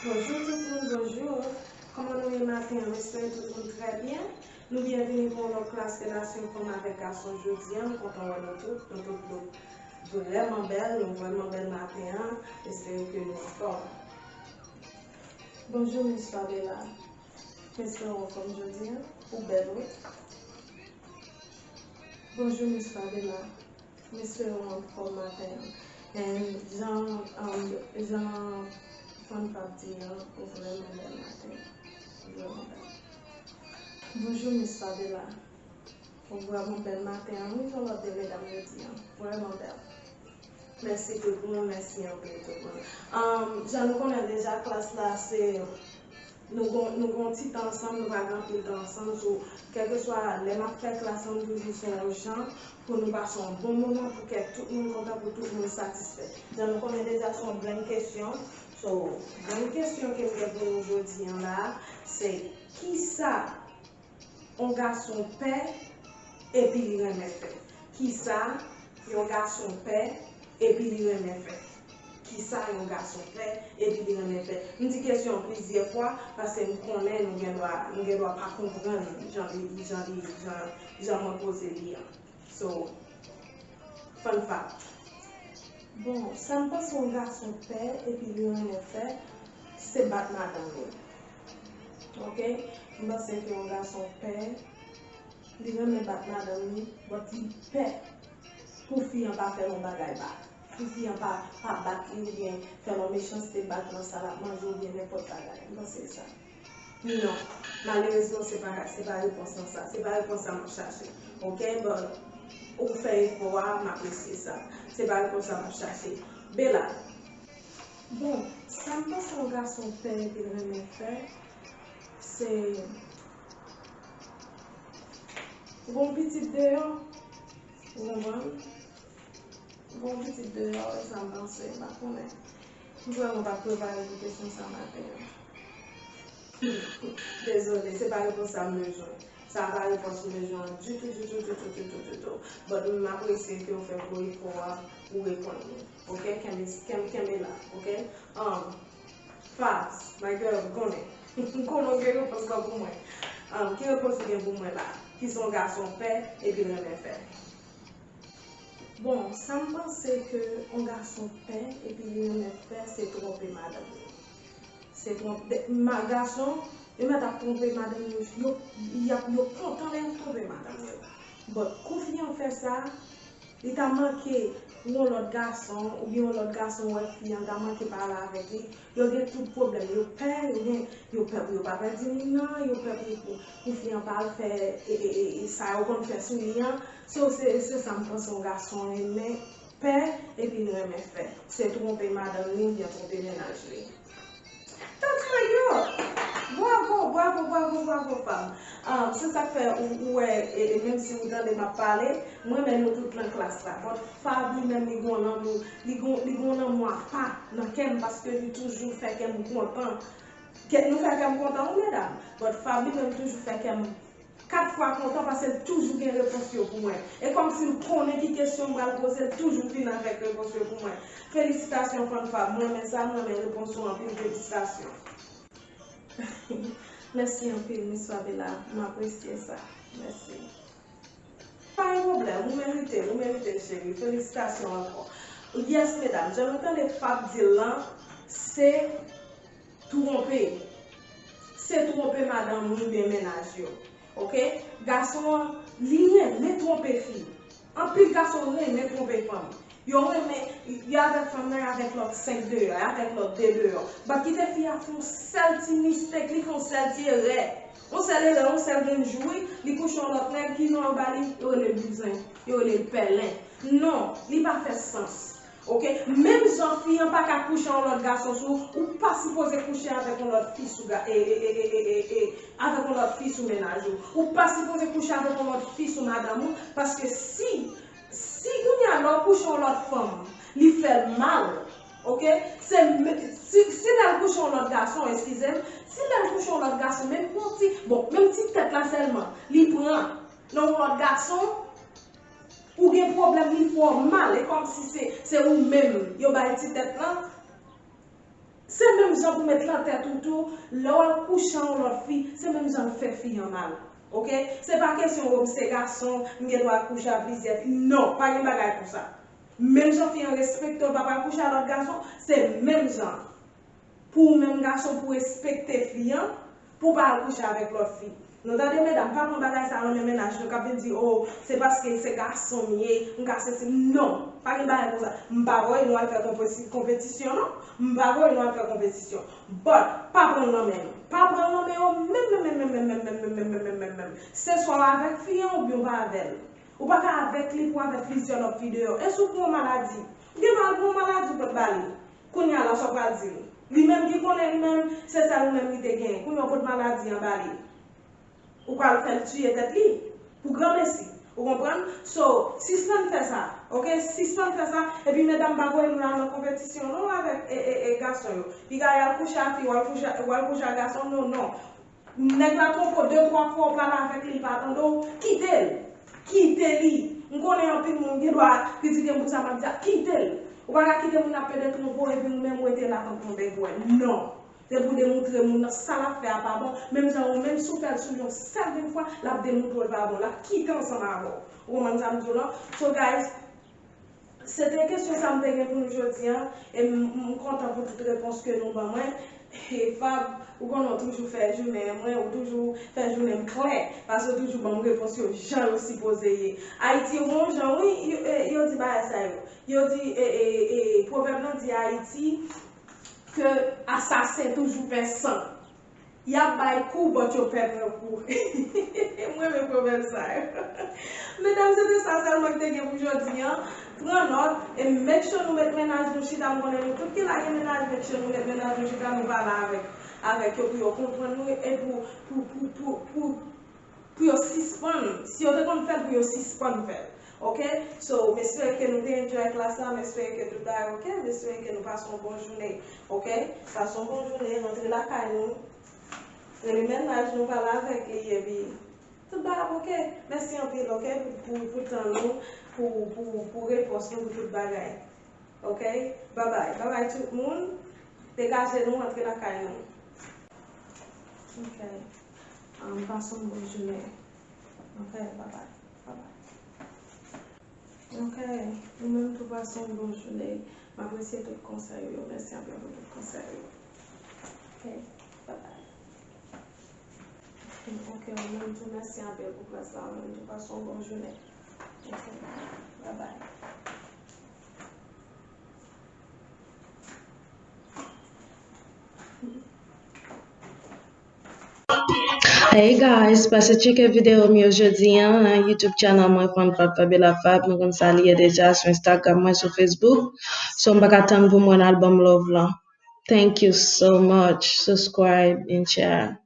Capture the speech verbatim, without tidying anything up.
Bonjou tout moun, bonjou. Kòman nou ye maten an? M espere tout moun trè byen. Nou byenvini pou yon lòt klas relasyon fanm avèk gason jodi an. M kontan wè nou tout. Nou tout, nou vrèman bèl, nou vrèman bèl maten an. M espere ke nou anfòm. Bonjou, Miss Fabiola. M espere w anfòm jodi an. Ou bèl, wi. Bonjou, Miss Fabiola. M espere w anfòm maten an. And jan, um, jan Fann Fab di an, ou vrèman bèl maten an. Ou vrèman bèl. Bonjou, Miss Fabiola. Ou vrèman bèl maten an, wi, jan lòt de medam yo di an. Vrèman bèl. Mèsi tout moun, mèsi anpil tout moun. Um, jan nou konnen deja, klas la se, nou gon, nou gon ti tan ansanm, nou pa gen anpil tan ansanm, so, kèlkeswa lè m ap fè klas la, m toujou fè yon jan pou nou pase yon bon moman, pou kè tout moun kontan, pou tout moun satisfè. Jan nou konnen deja, se yon blank kesyon. So, blank kesyon ke m gen pou nou jodi an la, se kisa yon gason pè epi li renmen fè? Kisa yon gason pè epi li renmen fè? Kisa yon gason pè epi li renmen fè? M di kesyon an plizyè fwa paske m konnen nou gen dwa, nou gen dwa pa konprann jan li, jan li, jan, jan mwen poze li an. So, Fann Fab. Bon, sa m panse yon gason pè epi li renmen fè, se bat madanm li. Oke? M panse ke yon gason pè, li renmen bat madanm li, but li pè pou fi an pa fè l yon bagay bad. Pou fi an pa, pa bat li oubyen fè l yon mechanste bad nan sa l ap manje oubyen nenpòt bagay. M panse sa. Non, malerezman, se pa, se pa repons lan sa. Se pa repons sa m ap chache. Oke, but ou fè efò a, m apresye sa. Se pa repons sa m ap chache. Bella. Bon, sa m panse yon gason pè epi l renmen fè, se gon pitit deyò, ou konprann? Bon, pitit deyò, e sa m panse, m pa konnen. M vrèman pa t prepare pou kesyon sa maten an. Dezole, se pa repons sa m bezwen. Sa pa repons m bezwen an ditou, ditou, ditou, ditou, ditou. But m apresye ke w fè gwo efò a pou w reponn mwen. Oke? Kenbe, kenbe, kenbe la, oke? Um, Fabs, my girl, m konnen. M konnen w gen repons lan pou mwen. Um, ki repons ou gen pou mwen la? Kisa yon gason pè epi l renmen fè? Bon, sa m panse ke yon gason pè epi li renmen fè, se twonpe madanm li. Se twonpe, ma, gason, yo mèt ap twonpe madanm yo, yo, y ap, yo kontan lè y ap twonpe madanm yo. But, kou fi an fè sa, li ta manke yon lòt gason, oubyen yon lòt gason wè fi an, ta manke pale avèk li, yo gen tout pwoblèm. Yo pè, yo gen, yo pè pou yo pa pèdi moun nan, yo pè pou, pou, pou fi an pa al fè, e, e, e, e, sa yo konn fè sou li an. So, se, se sa m panse yon gason renmen, pè, epi l renmen fè. Se twonpe madanm li oubyen twonpe mennaj li. That's my girl! Bravo, bravo, bravo, bravo, Fab. Ah, se sa k fè ou, ou wè, e, e menm si ou tande m ap pale, m renmen nou tout nan klas la. But Fab li menm li gon lanmou, li gon, li gon lanmou apa nan kè m paske li toujou fè kè m kontan. Kè, nou fè kè m kontan wi medam. But Fab li menm toujou fè kè m kat fwa kontan paske l toujou gen repons yo pou mwen. E kòmsi l konnen ki kesyon m pral poze, l toujou vin avèk repons yo pou mwen. Felisitasyon Fann Fab, m renmen sa, m renmen repons ou anpil, felisitasyon. Mèsi anpil, Miss Fabiola. M apresye sa. Mèsi. Pa gen pwoblèm, ou merite, ou merite, cheri. Felisitasyon ankò. Yes, medam, jan nou tande Fab di l lan, se twonpe. Se twonpe madanm ou oubyen mennaj yo. Oke? Gason an, li renmen twonpe fi. Anpil gason renmen twonpe fanm. Yo renmen, y avèk fanm nan, y avèk lòt senk deyò, y avèk lòt de deyò. But kite fi a fè yon sèl ti mistake, li fè yon sèl ti erè. Yon sèl erè, yon sèl grenn jou, wi, li kouche yon lòt nèg, ki non yo ba li, yo rele l bouzen, yo rele l pèlen. Non, li pa fè sans. Oke? Menm jan fi an pa ka kouche yon lòt gason sou, ou pa sipoze kouche avèk yon lòt fi sou ga, e, e, e, e, e, e, e, avèk yon lòt fi sou mennaj ou. Ou pa sipoze kouche avèk yon lòt fi sou madanm ou, paske si, si kounye a lè w kouche yon lòt fanm, li fè l mal, oke? Se me-, si, si lè l kouche yon lòt gason, eskize m, si lè l kouche yon lòt gason, menm yon ti, bon, menm ti tèt la sèlman, li pran nan yon lòt gason, ou gen pwoblèm, li fè w mal, e kòmsi se, se ou menm yo bay ti tèt lan. Se menm jan pou met lan tèt ou tou, lè w al kouche a yon lòt fi, se menm jan l fè fi an mal. Oke? Se pa kesyon, o, m se gason, m gen dwa kouche a plizyè fi. Non, pa gen bagay konsa. Menm jan fi an respekte w, l pa pral kouche a lòt gason, se menm jan. Pou ou menm gason, pou w respekte fi an, pou w pa al kouche avèk lòt fi. Nou tande medam, pa pran bagay sa nan men mennaj nou k ap vin di, o, se paske se gason m ye, m ka sesi. Non, pa gen bagay konsa. M pa voye nou al fè konpeti-, konpetisyon, non. M pa voye nou al fè konpetisyon. But, pa pran l nan men yo. Pa pran l nan men yo menm, menm, menm. Se swa w avèk fi an oubyen w pa avè l. Ou pa ka avèk li pou w avèk plizyè lòt fi deyò. E si w pran yon maladi? Ou gen dwa al pran yon maladi ou pot ba li. Kounye a la, sa w pral di l? Li menm ki konnen li menm, se sèl ou menm li te genyen. Kounye a w pot maladi an ba li. Ou pral fè l tiye tèt li pou granmesi. Ou konprann? So, sispann fè sa, oke? Sispann fè sa, epi medam pa voye nou al nan konpetisyon non avèk, e, e, e, gason yo. Piga y al kouche a fi, w al kouche, w al kouche a gason, non, non. Nèg la twonpe w de, twa fwa, w pral avèk li, li pa tande w, kite l. Kite li. M konnen anpil moun gen dwa kritike m pou sa m ap di a, kite l. Ou pa ka kite moun ap pede twonpe w epi ou menm w rete la tankou yon bègwè. Non. Se pou demontre moun nan sa l ap fè a pa bon. Menm jan ou menm, si w fè l sou li yon sèl grenn fwa, l ap demontre w l pa bon. L ap kite ansanm avè w. Ou konprann sa m di w lan? So, guys, se te kesyon sa m te gen pou nou jodi a. E m, m kontan pou tout repons ke nou ban mwen. E Fab, ou konnen w toujou fè jounen mwen, ou toujou fè jounen m klè. Paske w toujou ban m repons yo jan yo sipoze ye. Ayiti, ou gon jan, wi, yo, e, yo di bagay sa yo. Yo di, e, e, e, pwovèb lan di Ayiti, ke asasen toujou pè san. Y ap bay kou, but yo pè pran kou. M renmen pwovèb sa yo. Medam, se te sa sèlman ki te gen pou jodi a. Pran nòt, e make sure nou met mennaj nou chita. M konnen nou tout ki la gen mennaj, make sure nou met mennaj nou chita, nou pale avèk, avèk yo pou yo konprann nou, e pou, pou, pou, pou, pou pou yo sispann, si yo te konn fè l, pou yo sispann fè l. Oke? So, m espere ke nou te enjoy klas la, m espere ke tout bagay oke, m espere ke nou pase yon bon jounen. Oke? Pase yon bon jounen, rantre lakay nou, rele mennaj nou, pale avèk li, epi tout bagay ap oke. Mèsi anpil, oke, pou, pou, pou tan nou, pou, pou, pou repons nou, pou tout bagay. Oke? Babay. Babay tout moun. Degaje nou, antre lakay nou. Oke. Um, pase yon bon jounen. Oke, babay. Babay. Oke, ou menm tou pase yon bon jounen. M apresye tout konsèy ou yo. Mèsi anpil pou tout konsèy ou yo. Oke, babay. Oke, ou menm tou, mèsi anpil pou klas la. Ou menm tou, pase yon bon jounen. Oke, babay. Hey guys, pase tcheke videyo m yo jodi a, YouTube channel mwen, Fun Fact Fabiola Fab, nou konn sa li ye deja, sou Instagram mwen, sou Facebook. So, m pa ka tann pou m wè album Love lan. Thank you so much. Subscribe and share.